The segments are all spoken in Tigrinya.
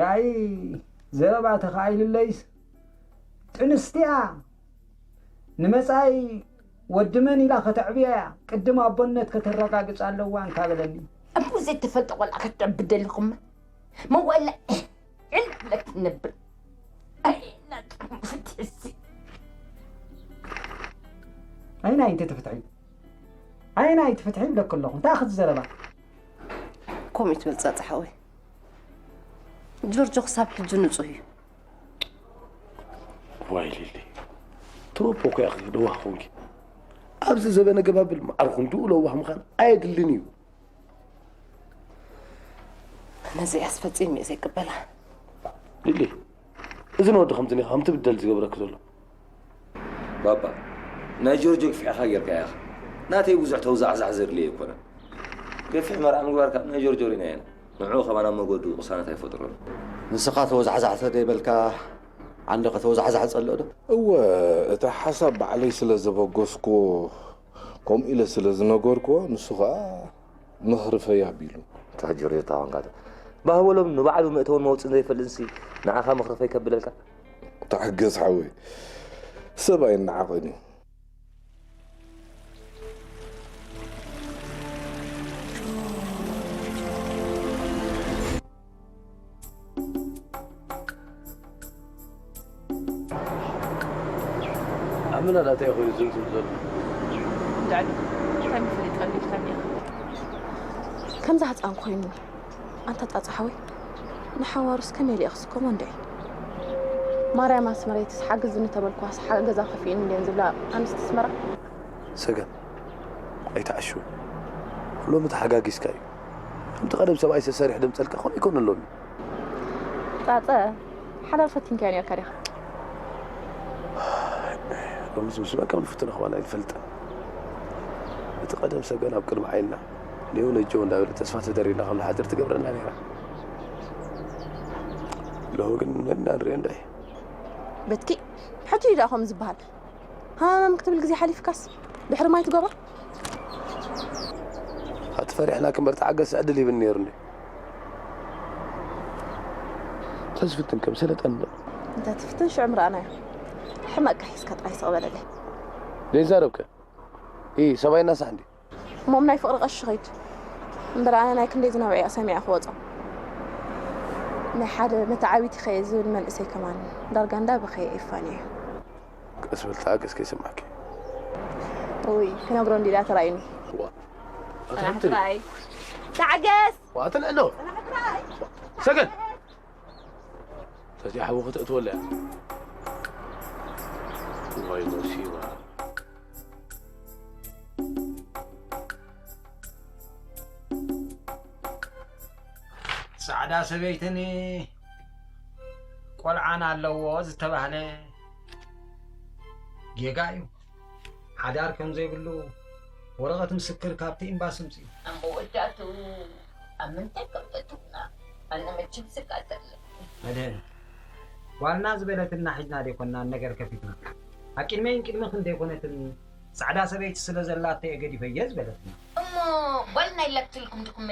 ኣይ ዘረባ ተኻኢሉለይስ ጥንስቲያ ንመጻኢ ወዲ መን ኢላ ከተዕብያ እያ ቅድም ኣቦነት ከተረጋግጽ ኣለዋ እንካ በለኒ። እሞ ዘይተፈልጠ ቆልዓ ከተዕቢ ደሊኹማ? መዋእላ ዕል ብለት ትነብር። ኣይና ጥዑም ፍትሕሲ። ኣይና ኣይንተ ትፍትሒ? ኣይና ኣይትፍትሒ ይብለኩ ኣለኹ። እንታይ ኣኽቲ ዘረባ? ከምኡ ትብል ጻጻ ሓወይ። ጆርጆ ክሳብ ሕጂ ንጹህ እዩ። ዋይ ሊሊ፣ ትሮፖ እኮ ኢኺ ለዋህ ኾንኪ። ኣብዚ ዘበነ ገባብል መዓር ክንድኡ ለዋህ ምዃን ኣየድልን እዩ። ነዚኣስ ፈጺሙ እየ ዘይቅበላ። ሊሊ፣ እዚ ንወዲ ከምዚ ኔኻ ከም ትብደል ዝገብረኪ ዘሎ። ባባ፣ ናይ ጆርጆ ግፍዕኻ ጌርካ ኢኻ። ናተይ ብዙሕ ተውዛዕዛዕ ዘድልዮ ኣይኮነን። ገፊሕ መርዓ ምግባርካ ናይ ጆርጆ ሪናዮ ኢና። ንዕኡ ከማን ኣብ መገዱ ቅሳነት ኣይፈጥሮን። ንስኻ ተወዛዕዛዕ ተደይበልካ፣ ዓንዲ ከተወዛዕዛዕ ጸልእ ዶ? እወ፣ እቲ ሓሳብ ባዕለይ ስለ ዘበገስኩዎ፣ ከምኡ ኢለ ስለ ዝነገርኩዎ፣ ንሱ ኸኣ ምኽሪ ፈይ ኣቢሉ። ትሕጅር እታ ኾንካ ዶ? ባህ በሎም፣ ንባዕሉ መእተውን መውጽእን ዘይፈልጥንሲ ንዓኻ ምኽሪ ፈይ ከብለልካ? ተሓገስ ሓወይ፣ ሰብ ኣይነዓቕን እዩ። ኣብ ምናዳ እንታይ ኮይኑ ዝምዝም ዘሎ? ዳኒ፣ እንታይ ምፍሊጥ ቀሊልካ እኒኻ? ከምዛ ህፃን ኮይኑ። ኣንታ ጣፃ ሓወይ፣ ንሓዋሩስ ከመይ ኢለ እየ ክስከሞ እንድዒ? ማርያም ኣስመረይትስ ሓግዝኒ ተበልኩዋስ ሓገዛ ከፊኡኒ እንድየን ዝብላ ኣንስቲ ኣስመራ? ሰገን፣ ኣይትዓሽው። ሎሚ ተሓጋጊዝካ እዩ። ከምቲ ቀደም ሰብኣይ ሰሰሪሕ ደምፀልካ ኮነ ኣይኮነን ሎሚ። ጣፀ፣ ሓዳር ፈቲንካዮ ነርካ ዲኻ? ሎሚ ምስ መን ከም ንፍትኖ ከማን ኣይንፈልጥን። እቲ ቀደም ሰገን ኣብ ቅድሚ ዓይንና ኔው ነጀው እንዳበለት ተስፋ ተደሪብና ከም ንሓድር ትገብረና ነይራ። ሎሚ ግን መን ኢና ንሪኦ እንድዒ? በትኪ፣ ሕጂ እዩ ደኣ ከምኡ ዝበሃል። ሃመም ክትብል ግዜ ሓሊፍካስ ድሕሪ ማይ ትገብሮ? ኣቲ ፈሪሕና ክምበር ተዓገስ ዕድል ሂብኒ ነይሩ እንድዩ። ተዝፍትን ከም ሰለጠን ዶ? እንተ ትፍትን ሽዑ ምረኣናዮ። ሕመቅካ ሒዝካ ጥራይ ስቕ በለለይ። ዘይዛረብከ? ኢ፣ ሰብኣይ እናሳሕ እንድዩ። እሞ ናይ ፍቕሪ ቀሺ ኸይድ። እምበር ኣነ ናይ ክንደይ ዝነብዐ እያ ሰሚዐ ክወጾ። ናይ ሓደ መተዓቢቲ ኸየ ዝብል መንእሰይ ከማን ዳርጋ እንዳ በኸየ ይፋንዮ። ቀስ በል ተዓገስ ከይሰማዕኪ። ውይ፣ ክነግሮ እንዲ ኢላ ተራእዩኒ። ዋ። ጽናሕ ትራእይ። ተዓገስ! ዋ፣ ትልዕሎ። ጽናሕ ትራእይ። ሰገን! ተዚኣ ሓዊ ከተእትወላ እያ። ዋይ መሲባ። ጻዕዳ ሰበይትን ቆልዓን ኣለዎ ዝተባህለ ጌጋ እዩ። ሓዳር ከም ዘይብሉ ወረቐት ምስክር ካብቲ ኤምባሲ ምጽኡ። ኣብ መወዳእትኡ ኣብ ምንታይ ከም ተእትውና ኣነ መችም ስግኣት ኣለኒ። መድህን፣ ጓልና ዝበለትና ሒዝና ደይኮንና ነገር ከፊትና። ኣብ ቅድመይን ቅድሚ ክንደይ ኮነትን ጻዕዳ ሰበይቲ ስለ ዘላቶ እየ ገዲፈዮ ዝበለትና። እሞ ጓልና ኢላትልኩም ድኹመ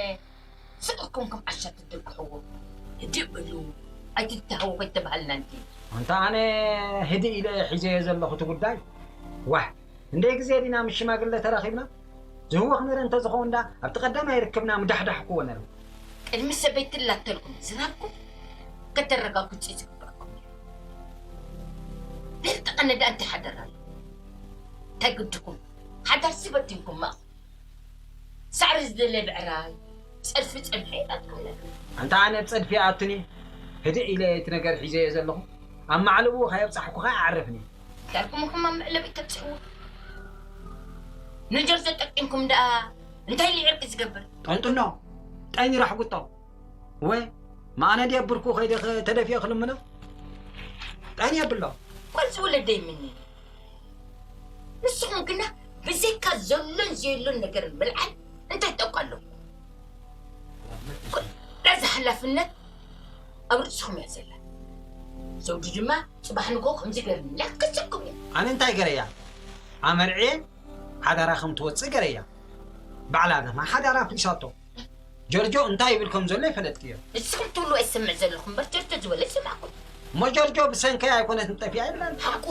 ስቕ ኢልኩም ከም ዓሻ ትድርግሕዎ። ህድእ በሉ፣ ኣይትተሃወኹ ኣይተባሃልናን ድዩ? ኣንታ ኣነ ህድእ ኢለ ሒዘዮ ዘለኹ እቲ ጉዳይ። ዋህ፣ ክንደይ ግዜ ዲና ምስ ሽማግለ ተራኺብና? ዝህወኽ ነረ እንተዝኸውን ደኣ ኣብቲ ቀዳማይ ርክብና ምዳሕዳሕክዎ ነረ። ቅድሚ ሰበይቲ ላተልኩም ዝራብኩም ከተረጋግጹ ዝግባእኩም ነይሩ። ነቲ ቀነ ደኣ እንታይ ሓዳር ኣሎ? እንታይ ግድኩም? ሓዳር ዝበቲንኩም ማእኹ። ሳዕሪ ዝደለ ብዕራይ፣ ጸድፊ ጸድፊ ኢላትኩም ነይሩ። ኣንታ ኣነ ጸድፊ ኣትኒ፣ ህድእ ኢለ እቲ ነገር ሒዘዮ ዘለኹ። ኣብ ማዕለቡ ከየብጻሕኩኻ ኣዕርፍኒ። ዳርኩም እኹም ኣብ መዕለቢ ተብጽሕዎ። ንጆርጆ ጠቂምኩም ደኣ እንታይ ኢሉ ዕርቂ ዝገብር? ጠንጥኖ፣ ጠኝ ራሕጉጦ። ወይ፣ ማእነ ድየ ብርኩ ከይደ ኸ-፣ ተደፊኦ ክልምኖ? ጠኝ የብሎ። ጓል ዝወለደ ይምኒ። ንስኹም ግና ብዘይካ ዘሎን ዘየሎን ነገር ምልዓል እንታይ ጠቋ ኣለኩም? ኩላ እዛ ሓላፍነት ኣብ ርእስኹም እያ ዘላ። ዘውዲ ድማ ጽባሕ ንግሆ ከምዚ ገርኒ ላክሰኩም እዩ። ኣነ እንታይ ገረያ? ኣመርዕየ ሓዳራ ከም ትወጽእ ገረያ። ባዕላ ድማ ሓዳራ ኣፍሪሳቶ። ጆርጆ እንታይ ይብል ከም ዘሎ ይፈለጥክዮ። ንስኹም ትብልዎ እየ ዝሰምዕ ዘለኹ እምበር ጆርጆ ዝበሎ ኣይሰማዕኩን። እሞ ጆርጆ ብሰንከይ ኣይኮነትን ጠፊኣ ይብላን። ሓቁ።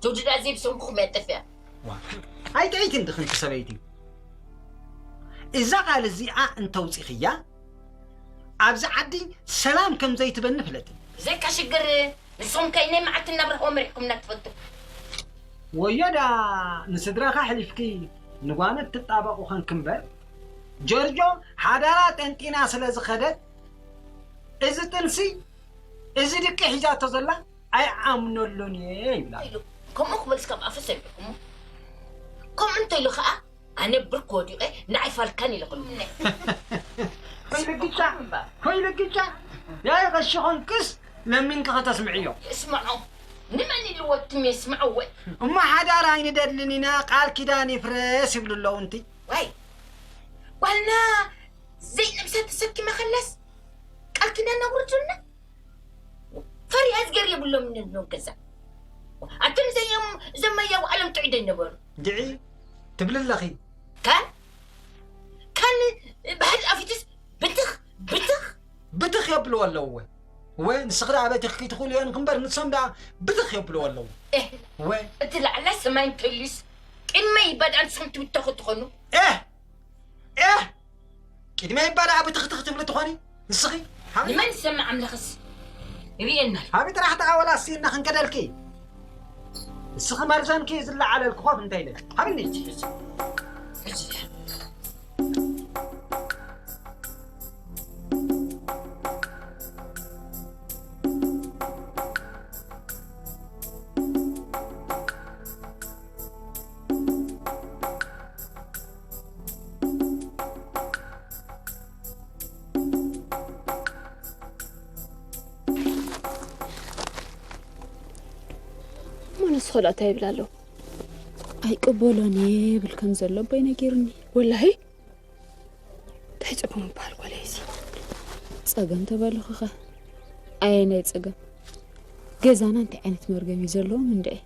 ጆርጆ ደኣ ዘይብሰንኩኹም እያ ጠፊኣ። ዋ፣ ኣይትዕይቲ እንዲኺ ሰበይቲ። እዛ ቃል እዚኣ እንተውጺኽያ፣ ኣብዚ ዓዲ ሰላም ከም ዘይትበኒ ፍለጢ። ብዘይካ ሽግር ንስኹም ከ ናይ መዓልቲ ናብራኹም መሪሕኩምና ትፈልጡ። ወዮ ደኣ ንስድራኻ ኣሕሊፍኪ ንጓነት ትጣበቑ ኾንኪ እምበር፣ ጆርጆ ሓዳራ ጠንጢና ስለ ዝኸደት፣ እዚ ጥንሲ፣ እዚ ድቂ ሒዛቶ ዘላ ኣይኣምነሉን እየ ይብላ። ኢሉ ከምኡ ክብል እስካብ ኣፈ ሰሚዕኩሞ? ከምኡ እንተ ኢሉ ኸኣ ኣነ ብርክ ወዲቐ ንዓይ ፋልካን ኢለ ክልምነ። ኮይሉ ግጫ፣ እምባ። ኮይሉ ግጫ። ያይ ቀሺ ኾንክስ ለሚንኪ ከተስምዕዮ። ይስምዖ። ንመን ኢልዎ ትም ይስምዕዎ? እሞ ሓዳር ኣይንደልን ኢና፣ ቃል ኪዳን ይፍረስ ይብሉ ኣለዉ እንቲ። ዋይ፣ ጓልና ዘይነብሳ ተሰኪመ ከላስ ቃል ኪዳን ኣውርዱልና? ፈሪሃ ዝገር የብሎም ነብሎም ገዛ። ኣቶም ዘዮም ዘመያ ውዓሎም ጥዑይ ዶ ይነበሩ? ድዒ ትብሊ ኣለኺ? ካን፣ ካን ባህል ኣፊትስ ብትኽ፣ ብትኽ። ብትኽ የብልዎ ኣለዉ ወይ? ወይ ንስኺ ደኣ በቲኽኪ ትኽእሉ እዮም እምበር ንሶም ደኣ ብትኽ የብልዎ ኣለዉ። ኤህ፣ ወይ? እቲ ላዕላ ሰማይ እንተልዩስ ቅድመይ ይባድኣ ንስኹም ትብተኹ ትኾኑ። ኤህ! ኤህ! ቅድመይ እባ ደኣ ብትኽትኽ ትብሊ ትኾኒ ንስኺ? ሃቢ! ንመን ዝሰምዕ ኣምላኽስ ይርእየና ኣሎ። ሃቢ ጥራሕ ደኣ ወላ ኣስኢንና ክንከደልኪ። ንስኺ መርዘንኪ ዝለዓለልኪ ኮፍ እንታይ ኢለ። ሃብኒ። ሕጂ፣ ሕጂ። እሞ ንስኹ ደኣ እንታይ ይብል ኣሎ? ኣይቅበሎን እየ ይብል ከም ዘሎ ኣቦይ ነጊሩኒ። ወላሂ? እንታይ ጸገም ይበሃል ጓለይ እዚ? ጸገም ተበልኹኸ? ኣየናይ ጸገም? ገዛና እንታይ ዓይነት መርገም እዩ ዘለዎም እንድዒ?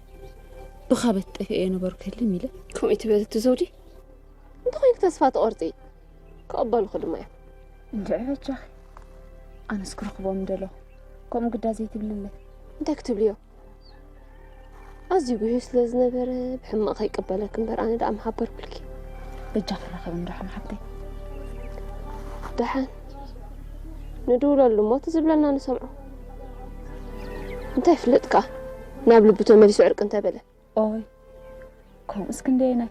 ብኻበት ጠፊኤ ነበርኩ ህልም ኢለ። ከምኡ ትበል እቲ ዘውዲ? እንተኾይኑ ተስፋ ትቖርጺ፣ ክቕበሉኺ ድማ እዮም። እንድዒ በጃኺ፣ ኣነስ ክረኽቦም ምደለኹ፣ ከምኡ ግዳ ዘይትብልለይ። እንታይ ክትብልዮ? ኣዝዩ ጉህዩ ስለ ዝነበረ ብሕማቕ ከይቅበለኪ እምበር ኣነ ደኣ ምሓበርኩልኪ። በጃኺ ራኸቢ እንዶ ሓን ሓብተይ። ደሓን ንድውለሉ እሞ እቲ ዝብለና ንሰምዖ። እንታይ ይፍለጥ ከኣ ናብ ልቡ ተመሊሱ ዕርቂ እንተበለ። ኦይ፣ ከምኡስ ክንደየናይ?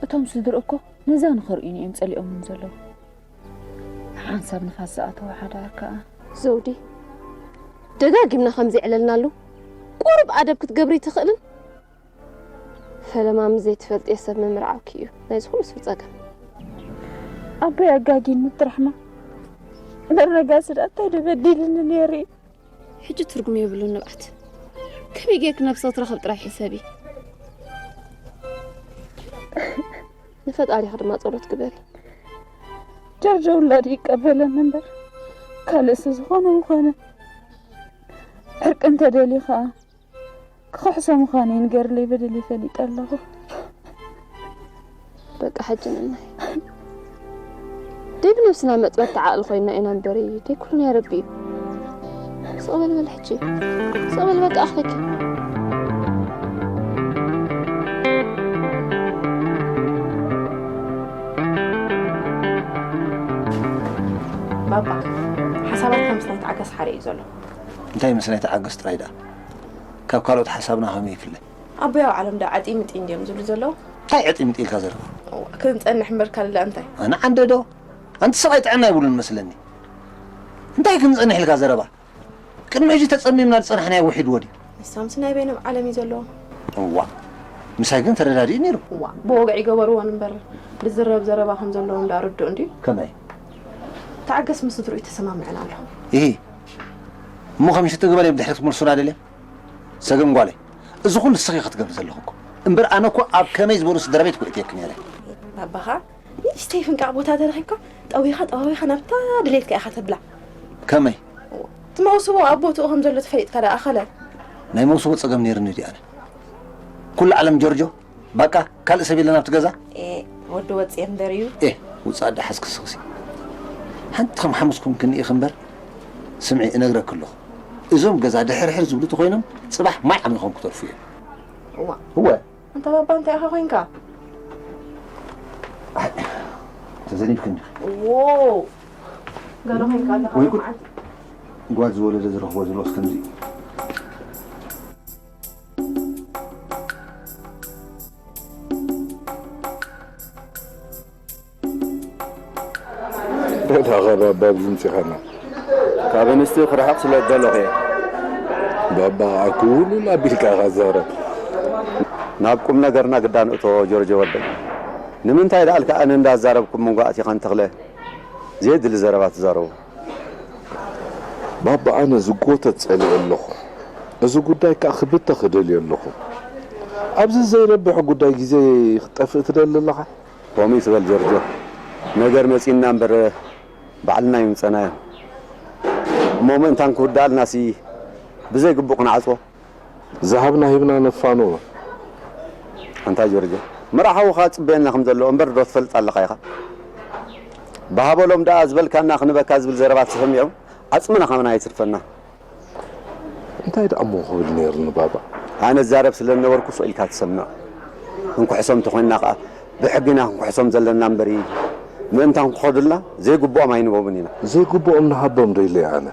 እቶም ስድርኡ እኮ ነዛ ንኸርእዩኒ እዮም ጸሊኦምዎም ዘለዉ። ሓንሳብ ንፋስ ዝኣተወ ሓዳር ከኣ። ዘውዲ፣ ደጋጊምና ከም ዘዕለልናሉ፣ ቁሩብ ኣደብ ክትገብሪ ኣይትኽእልን? ፈለማ ምስ ዘይትፈልጥዮ ሰብ ምምርዓውኪ እዩ ናይዚ ኩሉ ስብ ጸገም። ኣቦይ ኣጋጊኒ ጥራሕ እማ፣ መረጋሲ ደኣ እንታይ ዶ በዲልኒ ነይሩ እዩ? ሕጂ ትርጉም የብሉን ንብዓት። ከመይ ጌርኪ ነብሰ ክትረኽብ ጥራይ ሕሰቢ። ንፈጣሪኺ ድማ ጸሎት ግበሪ። ጀርጆ ውላዱ ይቀበለኒ እምበር፣ ካልእሲ ዝኾነ ምኾነ። ዕርቂ እንተደልዩ ኸኣ ክኽሕሶ ምዃነይ ንገርለይ፣ በደለይ ፈሊጠ ኣለኹ። በቃ ሕጂ ንናይ ደይ ብነብስና መጥበርቲ ዓቕሊ ኮይና ኢና እምበሪ፣ ደይ ኩሉ ናይ ረቢ እዩ። ስቕ በል በል ሕጂ። ስቕ በል በቃ ኣኽለኪ። ባባ፣ ሓሳባትካ ምስ ናይ ተዓገስ ሓደ እዩ ዘሎ። እንታይ ምስ ናይ ተዓገስ ጥራይ ደኣ? ካብ ካልኦት ሓሳብና ከመይ ይፍለ? ኣቦይ ኣውዓሎም ደኣ ዓጢ ምጢ እንድዮም ዝብሉ ዘለዉ። እንታይ ዕጢ ምጢ ኢልካ ዘረባ? እዋ፣ ክንጸንሕ እምበር ካልእ ደኣ እንታይ? ኣነ ዓንደ ዶ? ኣንቲ ሰብኣይ ጥዕና ይብሉን መስለኒ። እንታይ ክንጸንሕ ኢልካ ዘረባ? ቅድሚ ሕጂ ተጸሚምና ዝጸናሕናዮ ውሒድዎ ድዩ? ንሶምስ ናይ በይኖም ዓለም እዩ ዘለዎም። እዋ፣ ምሳይ ግን ተረዳዲኡ ነይሩ። እዋ፣ ብወግዒ ይገበርዎን እምበር፣ ዝዝረብ ዘረባ ከም ዘለዎም ደኣ ርዱእ እንድዩ። ከመይ? ተዓገስ ምስ ስድርኡ ተሰማምዕን ኣሎ። ኢሂ፣ እሞ ከም ሽጢ ግበል እዮም ድሕሪ ክትምልሱና ደልዮም? ሰገን ጓለይ፣ እዚ ኩሉ ንስኺ ክትገብሪ ዘለኹ እኮ። እምበር ኣነ እኮ ኣብ ከመይ ዝበሉ ስድራ ቤት እኮ እየ ነይረ። ባባኻ ንእሽተይ ፍንቃቕ ቦታ ተረኺብካ፣ ጠዊኻ ጠዋዊኻ ናብታ ድሌትካ ኢኻ ተብላ። ከመይ? እቲ መውስቦ ኣብ ቦትኡ ከም ዘሎ ተፈሊጥካ ደኣ ኣኸለ። ናይ መውስቦ ጸገም ነይርኒ ድዩ ኣነ? ኩሉ ዓለም ጆርጆ፣ ባቃ፣ ካልእ ሰብ የለን ኣብቲ ገዛ? ኤ፣ ወዲ ወጽየ እምበር እዩ። ኤ፣ ውጻእ ደሓስ ክስኽሲ። ሓንቲ ከም ሓሙስኩም ክንኢኽ እምበር፣ ስምዒ፣ እነግረኪ ኣለኹ። እዞም ገዛ ድሕርሕር ዝብሉ ተኾይኖም፣ ጽባሕ ማይ ዓሚኾም ክተርፉ እዮም። እዋ። እወ። ኣንታ ባባ፣ እንታይ ኢኻ ኮይንካ? ኣይ፣ ተዘኒድክኒ። ዎ። ገለ ኮይንካ ኣለኻ ወይ ጉድ። መዓት። ጓል ዝወለደ ዝረኽቦ ዝሎስ ከምዚ እዩ። ደላኻ ባባ፣ ኣብዚ ምጺኻና። ካብ ኣንስቲ ክርሕቕ ስለ ዝደለኹ እየ። ባባ፣ ክውንን ኣቢልካ ኢኻ ትዛረብ። ናብ ቁም ነገርና ግዳ ንእቶ፣ ጆርጆ ወደይ። ንምንታይ ደኣልካ ኣነ እንዳዛረብኩ መንጎ ኣቲኻ ንተኽለ ዘየድሊ ዘረባ ትዛረቡ? ባባ፣ ኣነ ዝጎተት ጸሊኤ ኣለኹ። እዚ ጉዳይ ከኣ ክብተኽ እደልዮ ኣለኹ። ኣብዚ ዘይረብሕ ጉዳይ ግዜ ክጠፍእ ትደሊ ኣለኻ? ከምኡ ይትበል ጆርጆ። ነገር መጺእና እምበር ባዕልና ይምጸናዮ። እሞ ምእንታን ክውዳእልናሲ ብዘይ ግቡእ ክንዓጽዎ? ዝሃብና ሂብና ነፋንዎ። ኣንታ ጆርጆ፣ መርዓ ሓውኻ ጽበየና ከም ዘሎ እምበር ዶ ትፈልጥ ኣለኻ ኢኻ? ብሃበሎም ደኣ ዝበልካና ክንበካ ዝብል ዘረባ ተሰሚዑ ዓጽምና ከማና ይትርፈና። እንታይ ደኣ እሞ ክብል ነይሩኒ ባባ? ኣነ እዛረብ ስለ ዝነበርኩ ስቕ ኢልካ ትሰምዕ። ክንክሕሶም እንተኾይንና ከኣ ብሕጊ ኢና ክንክሕሶም ዘለና እምበር፣ ምእንታን ክኸዱልና ዘይግብኦም ኣይንቦምን ኢና። ዘይግብኦም ንሃቦም ዶ ኢለ ኣነ?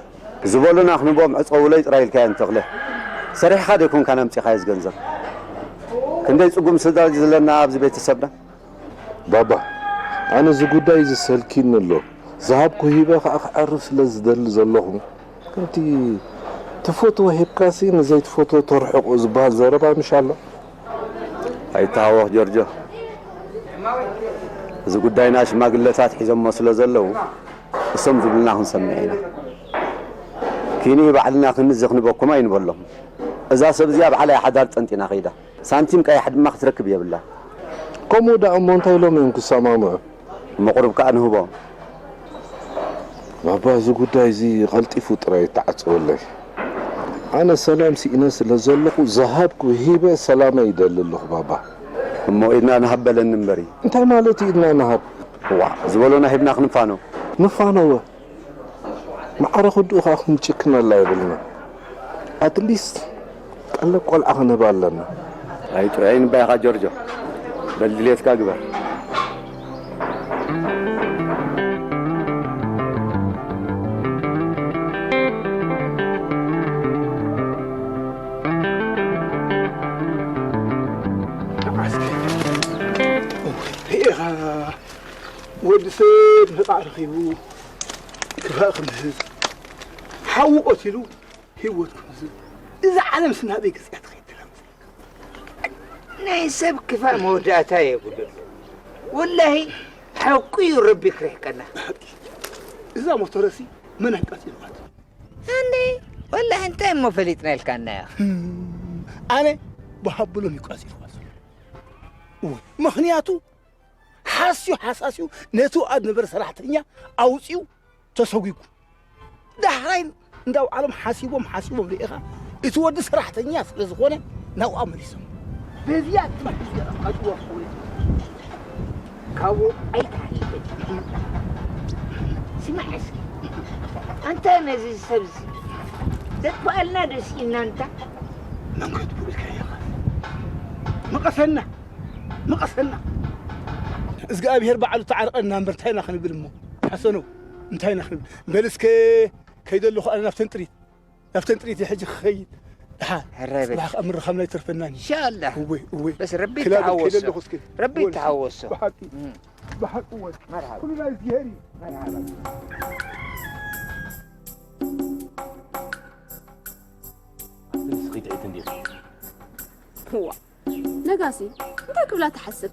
ዝበሉና ክንቦም ዕጸውለይ ጥራይ ኢልካዮ እንተኽለ፣ ሰሪሕኻ ዶ ኣይኮንካን ኣምጺኻዮ እዚ ገንዘብ? ክንደይ ጽጉም ስድራ እዩ ዘለና ኣብዚ ቤተሰብና? ባባ፣ ኣነ እዚ ጉዳይ እዚ ሰልኪኒ ኣሎ። ዝሃብኩ ሂበ ከኣ ክዐርፍ ስለ ዝደሊ ዘለኹ፣ ከምቲ ትፈትዎ ሂብካሲ ንዘይትፈትዎ ተርሕቆ ዝበሃል ዘረባ ምሽ ኣሎ? ኣይተሃወኽ ጆርጆ። እዚ ጉዳይና ሽማግለታት ሒዞሞ ስለ ዘለዉ፣ እሶም ዝብሉና ክንሰምዕ ኢና። ኪንኢ ባዕልና ክንዚ ክንበኩም ኣይንበሎም። እዛ ሰብ እዚኣ ባዕላ እያ ሓዳር ጠንጢና ከይዳ። ሳንቲም ቀያሕ ድማ ክትረክብ የብላ። ከምኡ ደኣ እሞ እንታይ ኢሎም እዮም ክሰማምዑ? እሞ ቁሩብ ከኣ ንህቦም። ባባ፣ እዚ ጉዳይ እዚ ቀልጢፉ ጥራይ ይተዓጸወለይ። ኣነ ሰላም ስኢነ ስለ ዘለኹ ዝሃብኩ ሂበ ሰላመይ ይደሊ ኣለኹ ባባ። እሞ ኢድና ንሃብ በለኒ እምበሪ። እንታይ ማለት እዩ ኢድና ንሃብ? እዋ፣ ዝበሎና ሂብና ክንፋኖ። ንፋኖ እወ። ማዕረ ክድኡ ከኣ ክንጭክነላ የብልና። ኣትሊስት ቀለብ ቆልዓ ክንህባ ኣለና። ኣይ ጥዑይ እንባ ኢኻ ጆርጆ። በል ድሌትካ ግበር። ርኢኻ ወዲ ሰብ ንቓዕ ረኺቡ ክፋእ ክምህዝ ሓዉ ቀቲሉ ህይወት ክምህዝ እዛ ዓለም ስናበይ ገዚኣ ትኸይድ ትላ ናይ ሰብ ክፋእ መወዳእታ የብሉን። ወላሂ ሓቁ እዩ ረቢ ክርሕቀና። እዛ ሞተረሲ መን ኣቃጺልዋት? እንዴ ወላሂ እንታይ እሞ ፈሊጥና ኢልካና ኢኻ? ኣነ ብሃብሎም ይቃጺልዋ ዘሎ። እወ፣ ምኽንያቱ ሓስዩ ሓሳስዩ ነቲ ኣብኣ ዝነበረ ሰራሕተኛ ኣውጺኡ ተሰጒጉ። ዳሕራይ እንዳውዓሎም ሓሲቦም ሓሲቦም ርኢኻ እቲ ወዲ ሰራሕተኛ ስለ ዝኾነ ናብኣ መሊሶም። በዚኣ ጥራሕ እዩ ኣቃጭዋ ክኸውን። ካብኡ ኣይተሓልፈን። ስማዕ እስኪ፣ ኣንታ ነዚ ሰብዚ ዘጥፍኣልና ዶ ስኢንና እንታ? መንገዱ ኢልካ ኢኻ። ምቐሰና፣ ምቐሰና። እግዚኣብሄር ባዕሉ ተዓርቐና እምበር እንታይ ኢና ክንብል እሞ? ሓሰነው፣ እንታይ ኢና ክንብል? በል እስከ ከይደ ኣለኹ ኣነ ናብተን ጥሪት። ናብተን ጥሪት ሕጂ ክኸይድ። ደሓን። ሕራይ በል። ጽባሕ ከኣ ምርኻብና ኣይተርፈናን እዩ። ኢንሻኣላህ። እወ፣ እወ። በስ ረቢ ክላብ ከይደ ይተሓወሶ። ኣለኹ እስከ። ረቢ ወልሲ። ይተሓወሶ። ብሓቂ፣ እም። ብሓቂ እወ። መርሓባ። ኩሉ ናይ እግዚኣብሄር እዩ። መርሓባ። ንስኺ ጥዒት እንዲኺ። እዋ፣ ነጋሲ፣ እንታይ ክብላ ትሓስብ?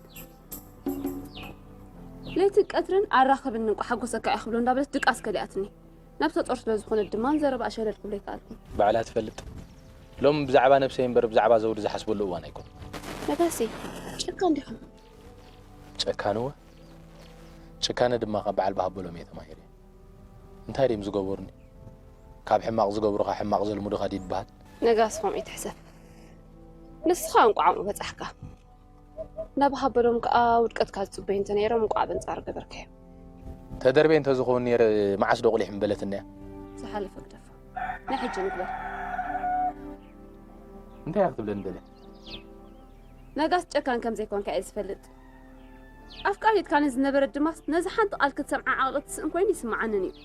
ለይትን ቀትርን ኣራኽብኒ እንቋ ሓጎሰካ እየ ክብሎ እንዳበለት ድቃስ ከሊኣትኒ። ነብሰ ጾር ስለ ዝኾነት ድማ ንዘረባኣ ሸለል ክብሎ ኣይከኣልኩን። ባዕላ ትፈልጥ። ሎም ብዛዕባ ነብሰይ እምበር ብዛዕባ ዘውዲ ዝሓስበሉ እዋን ኣይኮን። ነጋሲ፣ ጨካን ዲኻ? ጨካን እወ። ጭካነ ድማ ካብ በዓል ባሃበሎም እየ ተማሂረ። እንታይ ድዮም ዝገበሩኒ? ካብ ሕማቕ ዝገብሩኻ ሕማቕ ዘልምዱኻ ድዩ ዝበሃል? ነጋሲ ከምኡ ይትሕሰብ። ንስኻ እንቋዕ ኣብኡ በጻሕካ። ናብ ሃበሎም ከኣ ውድቀትካ ዝጽበዩ እንተ ነይሮም እንቋዕ በንጻሩ ገበርካዮ። ተደርቤ እንተዝኸውን ነይረ፣ መዓስ ዶ ቁሊሕ ምበለትኒ እያ? ዝሓለፈ ግደፎ። ናይ ሕጂ ንግበር። እንታይ እያ ክትብለኒ ደልያ? ነጋስ ጨካን ከም ዘይኮንካ እየ ዝፈልጥ። ኣፍቃሪትካ ንዝነበረት ድማስ ነዚ ሓንቲ ቃል ክትሰምዓ ዓቕሊ ትስእን ኮይኑ ይስምዓንን እዩ።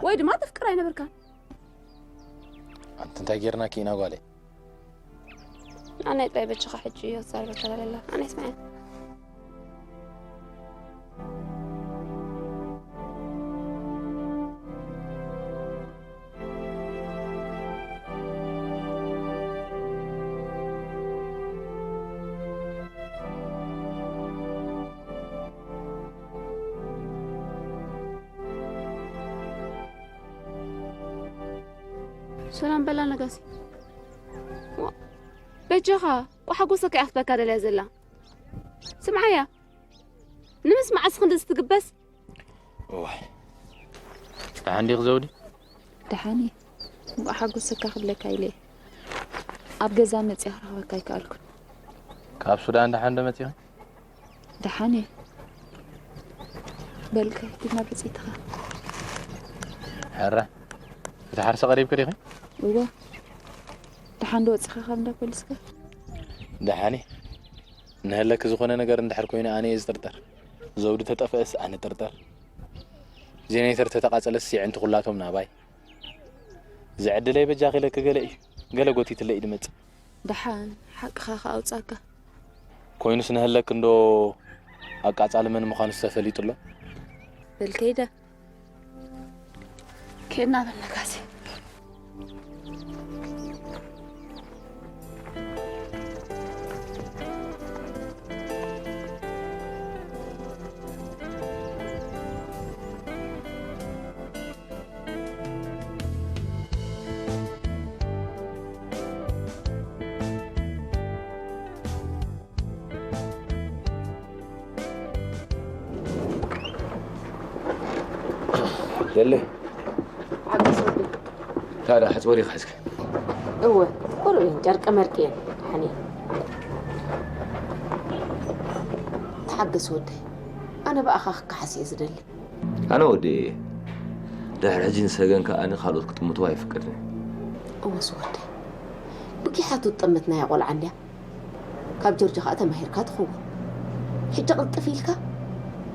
ወይ ድማ ተፍቅር ኣይነበርካን። ኣንቲ እንታይ ጌርናኪ ኢና ጓለይ? ኣነ ጥራይ በጃኻ ሕጂ እዮ ትዛረበካ ዘላ። ኣነ ይስምዓኒ። ሰላም በላ ነጋሲ። ዋ፣ በጃኻ፣ ቋሓጎሰካ እያ ክትበካ ደልያ ዘላ። ስምዓያ፣ ንምስማዕስ ክንድዚ ትግበስ? እዋይ። ደሓን ዲኺ ዘውዲ? ደሓን እየ። እንቋዕ ሓጎሰካ ክብለካ ኢለ እየ። ኣብ ገዛ መጺኣ ክረኽበካ ኣይከኣልኩን። ካብ ሱዳን ደሓን ዶ መጺኺ? ደሓን እየ። በል ከ፣ ሂድና ብጽይትኻ። ሕረ፣ ክትሓርሲ ቀሪብኪ ዲኺ? እወ። ደሓን ዶ ወጺኻ ካብ እንዳ ፖሊስካ? ደሓን እየ። ንሀለኪ ዝኾነ ነገር እንድሕር ኮይኑ ኣነ እየ ዝጥርጠር። ዘውዲ ተጠፍአስ ኣነ ጥርጠር። ጀኔሬተር ተተቓጸለስ የዕንቲ ኩላቶም ናባይ። ዝዕድለይ በጃኺ ኢለኪ ገለ እዩ። ገለ ጎቲትለይ ድመጽእ። ደሓን ሓቅኻ ከኣውጻካ። ኮይኑስ ንሀለኪ እንዶ ኣቃጻሊ መን ምዃኑስ ተፈሊጡ ኣሎ? በል ከይደ። ኬድና በል ነጋሲ። ደለ። ሓጎስ ወደይ። ታዲያ ሕጽቦ ዲኻ ሒዝካ? እወ፣ ኩሉ እየን ጨርቂ መርቂ እየን። ሓኒ። ተሓገስ ወደይ። ኣነ ብኣኻ ክከሓስ እየ ዝደሊ። ኣነ ወደይ እየ። ድሕሪ ሕጂ ንሰገን ከኣ ኣነ ካልኦት ክጥምትዋ ኣይፍቅድን እየ። እወ ዝወደይ። ብጊሓቱ ትጥምት ናይ ቆልዓ እንድያ። ካብ ጆርጆ ከኣ ተማሂርካ ትኸውን። ሕጂ ቅልጥፍ ኢልካ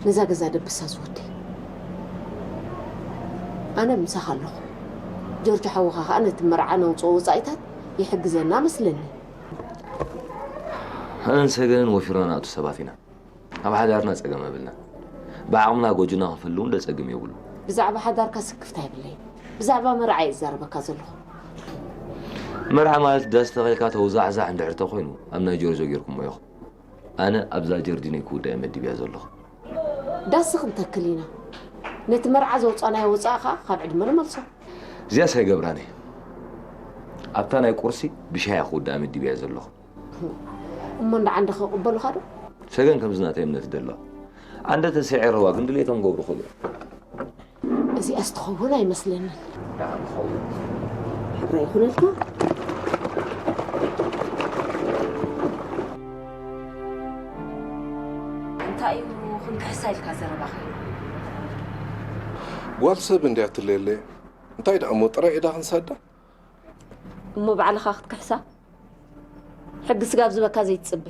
ነዛ ገዛ ደብሳ ዝወደይ። ኣነ ምሳኻ ኣለኹ። ጆርጆ ሓውኻ ከኣ ነቲ መርዓ ነውጽኦ ወጻኢታት ይሕግዘና መስለኒ። ኣነን ሰገንን ወፊርና ንኣቱ ሰባት ኢና። ኣብ ሓዳርና ጸገም የብልና። ብዓቕምና ጎጆና ክንፈሊ እውን ጸገም የብሉ። ብዛዕባ ሓዳርካ ስክፍታ የብለይን። ብዛዕባ መርዓ እየ ዝዛረበካ ዘለኹ። መርዓ ማለት ዳስ ተኺልካ ተውዛዕዛዕ እንድሕር ተኾይኑ ኣብ ናይ ጆርጆ ጌርኩሞ ኢኹም። ኣነ ኣብዛ ጀርዲነይ ክውዳእ እየ መዲብያ ዘለኹ። ዳስ ክንተክል ኢና። ነቲ መርዓ ዘውጻናዮ ወጻኢ ከኣ ካብ ዕድመ ንመልሶ። እዚኣስ ኣይገብራን እየ። ኣብታ ናይ ቁርሲ ብሻሂ እየ ክውዳእ መዲብያ ዘለኹ። እሞ እንዳ ዓንዲ ክቕበሉኻ ዶ? ሰገን ከምዚ ናተይ እምነት ደሎ። ኣንደ ተስዒረዋ ግን ድሌቶም ገብሩ ክብሉ። እዚኣስ ትኸውን ኣይመስለንን። ደኣ ክኸውን። ሕራይ ይኹነልካ። እንታይ እዩ ክንክሕሳ ኢልካ ዘረባኻ? ጓል ሰብ እንድያ ትለየለ። እንታይ ደኣ እሞ ጥራይ ኢዳ ክንሳዳ? እሞ ባዕልኻ ክትክሕሳ? ሕጊ ስጋብ ዝበካ ዘይትጽበ።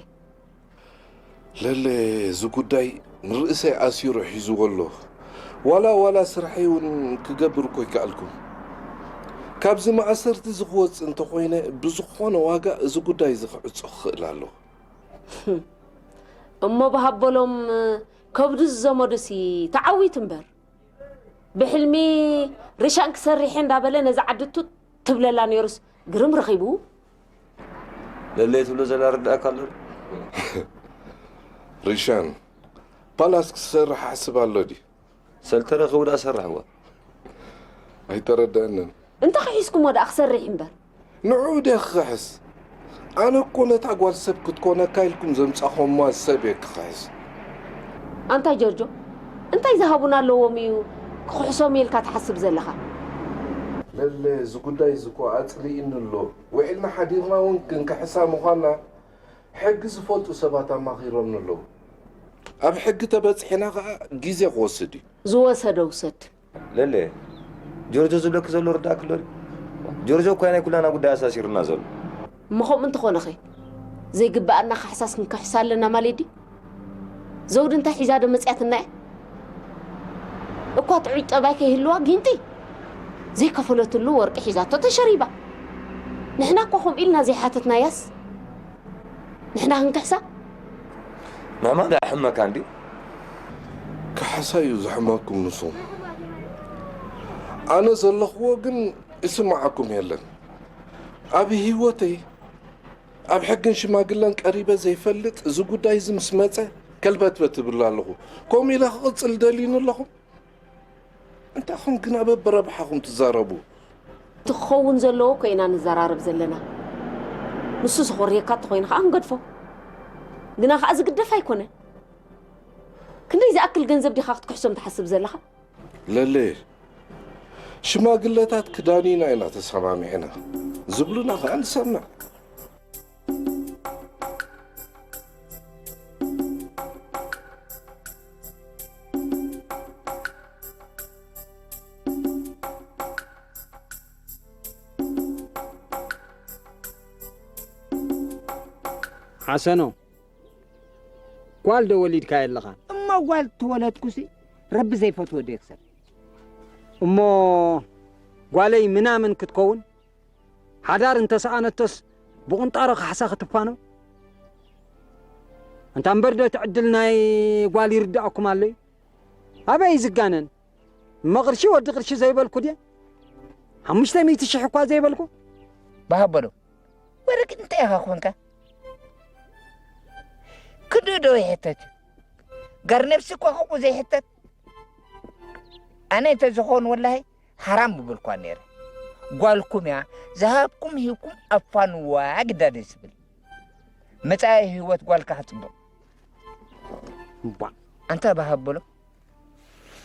ለለ፣ እዚ ጉዳይ ንርእሰይ ኣሲሩ ሒዝዎ ኣሎ። ዋላ፣ ዋላ ስርሐይ እውን ክገብር እኮ ኣይከኣልኩን። ካብዚ ማእሰርቲ እዚ ክወጽእ እንተኾይነ፣ ብዝኾነ ዋጋ እዚ ጉዳይ እዚ ክዕጾ ክኽእል ኣለኹ። እሞ ብሃቦሎም ከብዱ ዝዘመዱሲ ተዓዊቱ እምበር። ብሕልሚ ሪሻን ክሰርሕ እየ እንዳበለ ነዛ ዓዲ ቱጥ ትብለላ ነይሩስ ግርም ረኺቡ። ለለይ ትብሎ ዘላ ርዳእካ ኣሎ ዶ? ሪሻን ፓላስ ክሰርሕ ኣሕስብ ኣሎ ድዩ? ሰልተ ረኺቡ ደኣ ሰርሕዋ። ኣይተረድኣንን። እንተ ኺሒስኩሞ ደኣ ክሰርሕ እምበር። ንዕኡ ድየ ክኽሕስ? ኣነ እኮ ነታ ጓል ሰብ ክትኮነካ ኢልኩም ዘምጻኹማ ሰብ እየ ክኽሕስ። ኣንታ ጆርጆ፣ እንታይ ዝሃቡና ኣለዎም እዩ ክኽሕሶም ኢልካ ትሓስብ ዘለኻ? ለለ፣ እዚ ጉዳይ እዚ እኮ ኣጽሊእኒ ኣሎ። ውዒልና ሓዲርና እውን ክንክሕሳ ምዃንና ሕጊ ዝፈልጡ ሰባት ኣማኺሮምኒ ኣለዉ። ኣብ ሕጊ ተበጺሕና ኸኣ ግዜ ክወስድ እዩ። ዝወሰደ ውሰድ። ለለ፣ ጆርጆ ዝብለኪ ዘሎ ርዳእኪ ኣሎ ድዩ? ጆርጆ እኳ ናይ ኩላና ጉዳይ ኣሳሲሩና ዘሎ። እሞ ከምኡ እንተኾነኸ ዘይግብኣና ካሕሳስ ክንክሕሳ ኣለና ማለት ድዩ? ዘውዲ እንታይ ሒዛ ዶ መጺኣትና እያ? እኳ ጥዑይ ጠባይ ከይህልዋ ጊንጢ ዘይከፈለትሉ ወርቂ ሒዛቶ ተሸሪባ። ንሕና እኮ ከምኡ ኢልና ዘይሓተትናያስ ንሕና ክንክሕሳ? ምሕማም ደኣ ሕመካ እንድዩ። ካሕሳ እዩ ዘሕመኩም ንሱ። ኣነ ዘለኽዎ ግን ይስምዓኩም የለን። ኣብ ህይወተይ ኣብ ሕግን ሽማግለን ቀሪበ ዘይፈልጥ፣ እዚ ጉዳይ እዚ ምስ መጸ ከልበትበት እብል ኣለኹ። ከምኡ ኢለ ክቕጽል ደልዩኒ ኣለኹም? እንታይ ኹም ግና በብረብሓኹም ትዛረቡ? እቲ ክኸውን ዘለዎ እኮ ኢና ንዘራረብ ዘለና። ንሱ ዘኾርየካ እንተኾይኑ ኸዓ ንገድፎ። ግና ኸዓ ዝግደፍ ኣይኮነ። ክንደይ ዝኣክል ገንዘብ ዲኻ ክትክሕሶም ትሓስብ ዘለኻ? ለለ፣ ሽማግለታት ክዳኒና ኢና ተሰማሚዕና ዝብሉና ኸዓ ንሰምዕ። ሓሰኖ፣ ጓል ዶ ወሊድካያ ኣለኻ? እሞ ጓል ተወለድኩሲ ረቢ ዘይፈትዎ ዶ ይኽሰብ? እሞ ጓለይ ምናምን ክትከውን ሓዳር እንተሰኣነቶስ ብቑንጣሮ ካሕሳ ክትፋኖ? እንታ እምበር ዶ እቲ ዕድል ናይ ጓል ይርድኣኩም ኣሎ እዩ? ኣበይ እዩ ዝጋነን? እሞ ቅርሺ ወዲ ቅርሺ ዘይበልኩ ድየ? ሓሙሽተ ሚእቲ ሽሕ እኳ ዘይበልኩ? ባሃበሎ ወረግ እንታይ ኢኻ ኮንካ? ክንድኡ ዶ ይሕተት እዩ? ጋር ነብሲ እኳ ከምኡ ዘይሕተት። ኣነ እንተዝኾን ወላሂ ሓራም ምበልኳ ነይረ። ጓልኩም እያ፣ ዝሃብኩም ሂብኩም ኣፋንዋ ግዳ ደስ ዝብል። መጻኢ ህይወት ጓልካ ክጽብቕ። እባ ኣንታ ባሃበሎ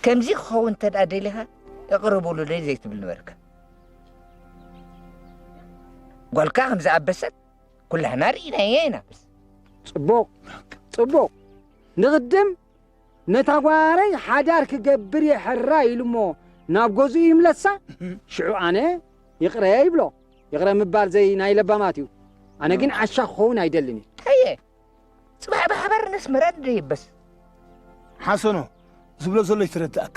ከምዚ ክኸውን እንተ ደኣ ደሊኻ እቕረ በሉለይ ዘይትብል ነበርካ። ጓልካ ከም ዝኣበሰት ኩላህና ርኢናዮ ኢና። በስ። ጽቡቕ፣ ጽቡቕ። ንቕድም ነታ ጓረይ ሓዳር ክገብር እየ ሕራይ ኢሉ እሞ ናብ ገዝኡ ይምለሳ። ሽዑ ኣነ ይቕረ ይብሎ። ይቕረ ምባል ዘይ ናይ ለባማት እዩ። ኣነ ግን ዓሻ ክኸውን ኣይደልን እየ። ኣየ፣ ጽባሕ ብሓባር ነስመራ ንደይበስ። ሓሰኖ፣ ዝብሎ ዘሎ ይትረድኣካ።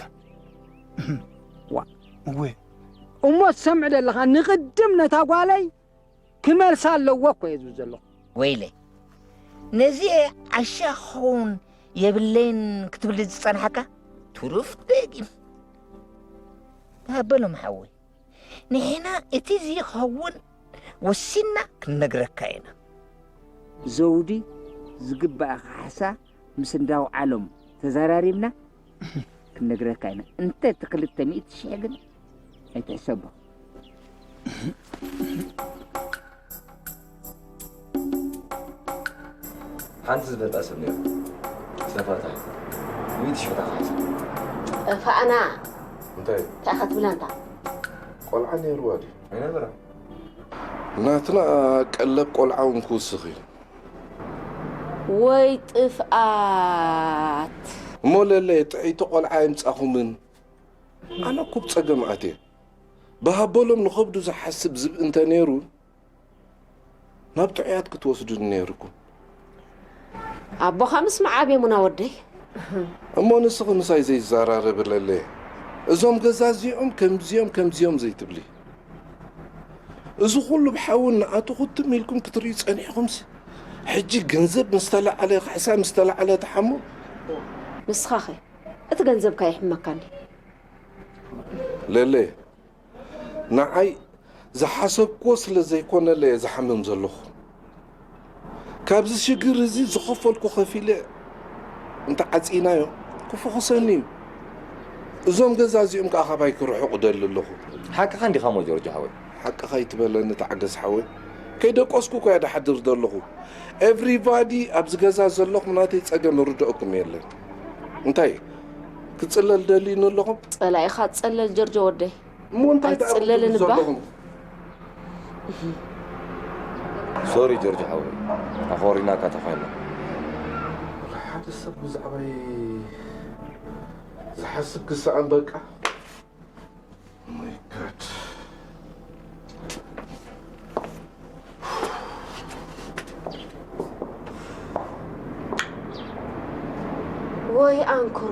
ዋ። እወ። እሞ ትሰምዕ ደለኻ፣ ንቕድም ነታ ጓለይ ክመልሳ ኣለዎ እኮ እየ ዝብል ዘለኹ። ወይለይ፣ ነዚ ዓሻ ክኸውን የብለይን ክትብል ዝጸናሕካ ትሩፍ ደጊም። በሎም ሓወይ፣ ንሕና እቲ ዝኸውን ወሲንና ክንነግረካ ኢና። ዘውዲ ዝግባእ ካሕሳ ምስ እንዳው ዓሎም ተዘራሪብና ክንነግረካ ኢና። እንተ እቲ ክልተ ሚእቲ ሽሕ ግን ኣይትሕሰቦ። ሓንቲ ዝፈልጣ ሰብ ነይሩ። ሰፋታ። ሚእቲ ሽሕ ታኻስ። ጠፋእና። እንታይ? እንታይ ኢኻ ትብላ እንታ? ቆልዓ ነይርዋ ድዩ? ኣይነበረ። ናትና ቀለብ ቆልዓ እውን ክውስኽ እዩ። ወይ ጥፍኣት። እሞ ለለ ጥዕይቲ ቆልዓ ኣይምጻኹምን። ኣነ እኮ ብጸገም ኣትየ። ብሃበሎም ንኸብዱ ዝሓስብ ዝብኢ እንተ ነይሩ ናብ ጥዑያት ክትወስዱኒ ነይርኩም። ኣቦኻ ምስማዕ ኣብየሙና ወደይ። እሞ ንስኺ ምሳይ ዘይዛራረብለለ እዞም ገዛ እዚኦም ከምዚኦም ከምዚኦም ዘይትብሊ። እዚ ኩሉ ብሓውን ንኣቱ ክትም ኢልኩም ክትርእዩ ጸኒሕኩምሲ ሕጂ ገንዘብ ምስ ተለዓለ ካሕሳ ምስ ተለዓለ ትሓሙ። ንስኻኸ እቲ ገንዘብካ ይሕመካ እንዲ። ለለ ንዓይ ዝሓሰብክዎ ስለ ዘይኮነለ እየ ዝሓምም ዘለኹ። ካብዚ ሽግር እዚ ዝኸፈልኩ ከፊለ እንተዓጺናዮ ክፉኹሰኒ እዩ። እዞም ገዛ እዚኦም ከኣ ካባይ ክርሕቑ ደሊ ኣለኹ። ሓቅኻ እንዲኻ እሞ ጆርጆ ሓወይ። ሓቅኻ ይትበለኒ ተዓገስ ሓወይ። ከይደቀስኩ እኮ እየ ድሓድር ዘለኹ። ኤቭሪባዲ ኣብዚ ገዛ ዘለኹም ናተይ ጸገም ይርድአኩም የለን። እንታይ ክጽለል ደልዩኒ ኣለኹም? ጸላኢኻ ትጸለል ጆርጆ ወደይ። እሞ እንታይ ደኣ ኣይትጽለልን እባ። ዘለኹም? ሶሪ ጆርጆ ሓወይ ኣኾሪናካ ተኾይና። ሓደ ሰብ ብዛዕባይ ዝሓስብ ክስኣን በቃ። My God። ወይ ኣንክሮ።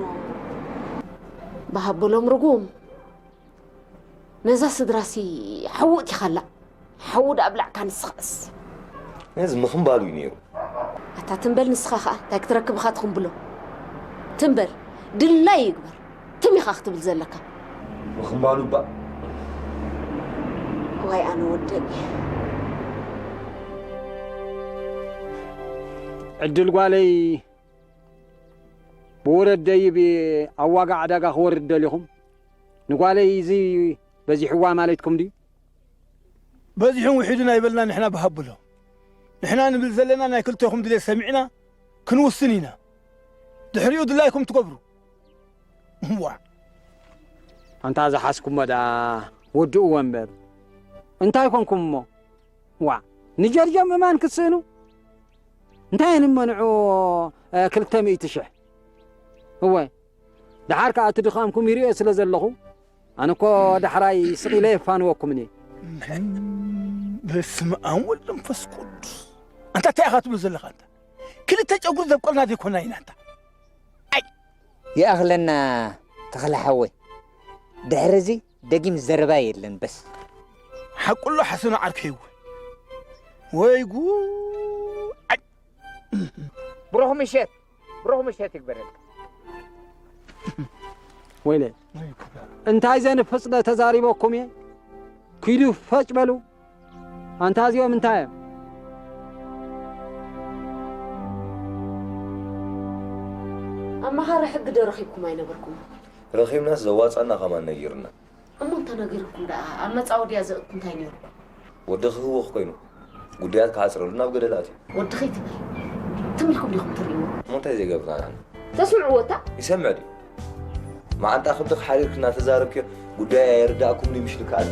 ብሃብሎም ርጉም። ነዛ ስድራሲ ሓዉ እቲኻላ። ሓዉ ደኣ ኣብላዕካ ንስኻስ። ነዚ ምኽንባሉ እዩ ነይሩ። ኣታ ትንበል ንስኻ ኸኣ እንታይ ክትረክብ ኢኻ ትኽንብሎ? ትንበል ድላይ ይግበር። ትም ኢኻ ክትብል ዘለካ። ምኽንባሉ እባ ዋይ ኣነ ወደይ። ዕድል ጓለይ ብውረድ ደይብ ኣብ ዋጋ ዕዳጋ ክወርድ ደሊኹም ንጓለይ እዚ በዚሕዋ ማለትኩም ድዩ? በዚሑን ውሒዱን ኣይበልና ንሕና ብሃብሎ። ንሕና ንብል ዘለና ናይ ክልተኹም ድሌት ሰሚዕና ክንውስን ኢና። ድሕሪኡ ድላይኩም ትገብሩ። ዋ ኣንታ ዝሓዝኩሞ ደኣ ወድእዎ እምበር እንታይ ኮንኩም እሞ? ዋ ንጀርጀም እማን ክትስእኑ እንታይ እሞ ንዑ ክልተ ሚእቲ ሽሕ እወ ደሓር ከኣ እቲ ድኻምኩም ይርእዮ ስለ ዘለኹ ኣነ እኮ ዳሕራይ ስቕ ኢለ የፋንወኩምኒ። በስመ ኣብ ወወልድ ወመንፈስ ቅዱስ። ኣንታ እንታይ ኢኻ ትብል ዘለኻ ኣንታ? ክልተ ጨጉሪ ዘብቆልና ዘይኮና ኢና ኣንታ። ይኣኽለና ተኽለ ሓወይ። ድሕሪ እዚ ደጊም ዘረባ የለን በስ። ሓቁሎ ሓሰኑ ዓርከይዎ። ወይ ጉ ብሩኽ ምሸት ብሩኽ ምሸት ይግበረልካ። ወይለ እንታይ ዘንፍጽ ዶ ተዛሪበኩም እየ? ኪዱ ፈጭ በሉ። ኣንታ እዚኦም እንታይ እዮም? ኣማኻሪ ሕጊ ዶ ረኺብኩም ኣይነበርኩም? ረኺብናስ ዘዋጻና ከማን ነጊርና። እሞ እንተነጊርኩም ደኣ ኣብ መጻወድያ ዘእቱ እንታይ ነይሩ? ወዲ ክህወኽ ኮይኑ ጉዳያት ክዓጽረሉ ናብ ገደል ኣትዩ። ወዲ ከይትበል ትም ኢልኩም ዲኹም ትርእይዎ? እሞ እንታይ ዘይገብርና ንሕና? ተስምዕዎ እታ? ይሰምዕ ድዩ? መዓንጣ ክብዲ ክሓሪርክ እናተዛረብክዮ ጉዳይ ኣይርዳእኩም ድዩ ምሽ ልክኣል?